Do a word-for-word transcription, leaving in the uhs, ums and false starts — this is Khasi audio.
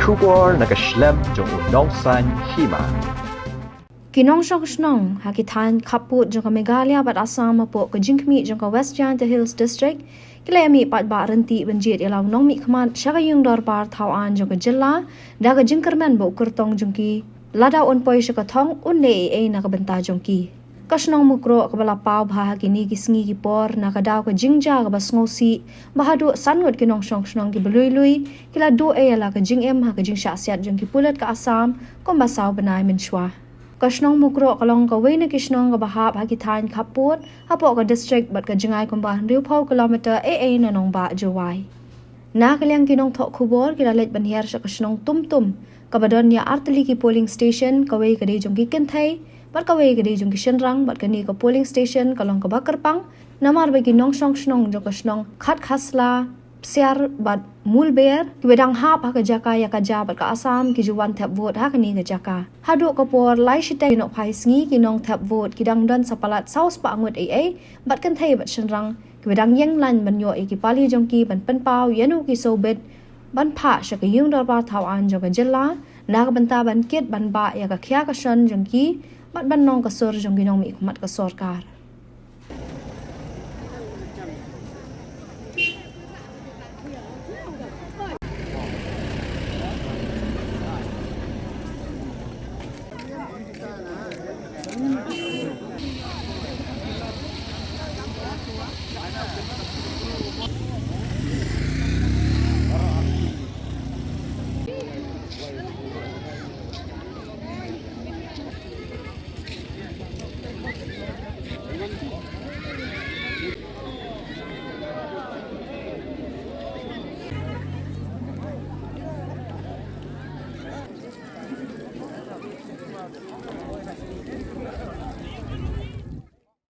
Khubor na ka shlem jong u Nongsaiñ Hima. Ki nongshong shnong ha ki thaiñ khappud jong ka Meghalaya bad Assam hapoh ka jingkhmih jong ka West Jaintia Hills District ki la ïamih paidbah ryntih ban jied ïa la u nongmihkhmat sha ka ïing dorbar thaw aiñ jong ka jylla da ka jingkyrmen ba u kyrtong jong ki lada un poi sha ka thong un leh ei ei na ka bynta jong ki. Ka shnong Mukroh kaba la paw bha ha kine ki sngi ki por na ka daw ka jingjia kaba sngewsih ba haduh san ngut ki nongshong shnong kiba lui lui ki la duh ei ïa la ka jingim ha ka jingshah siat jong ki pulit ka Assam kumba saw bnai mynshwa. Ka shnong Mukroh ka long kawei na ki shnong kaba hap ha ki thaiñ khappud hapoh ka district bad ka jngai kumba hynriewphew kilometer ei ei na nongbah Jowai. Na ka liang ki nongthoh khubor ki la leit ban hiar sha ka shnong Tumtum kaba don ïa artylli ki polling station, kawei ka dei jong ki kynthei bad kawei ka dei jong ki shynrang, bad kane ka polling station ka long kaba kyrpang namar ba ki nongshong shnong jong ka shnong Khatkhasla, Psiar bad Mulber kiba dang hap ha ka jaka ïa ka jia bad ka Assam ki ju wan thep vote ha kane ka jaka. Haduh ka por lai shiteng ki nohphai sngi ki nongthep vote ki dang don sa palat saw spah ngut ei ei bad kynthei bad shynrang kiba dang ïeng lain ban ïoh ïa ki pali jong ki ban pynpaw ïa no ki sawbit ban phah sha ka ïing dorbar thaw aiñ jong ka jylla na ka bynta ban kit ban bah ïa ka khia ka shon jong ki bad ban long ka sur jong ki nongmihkhmat ka sorkar.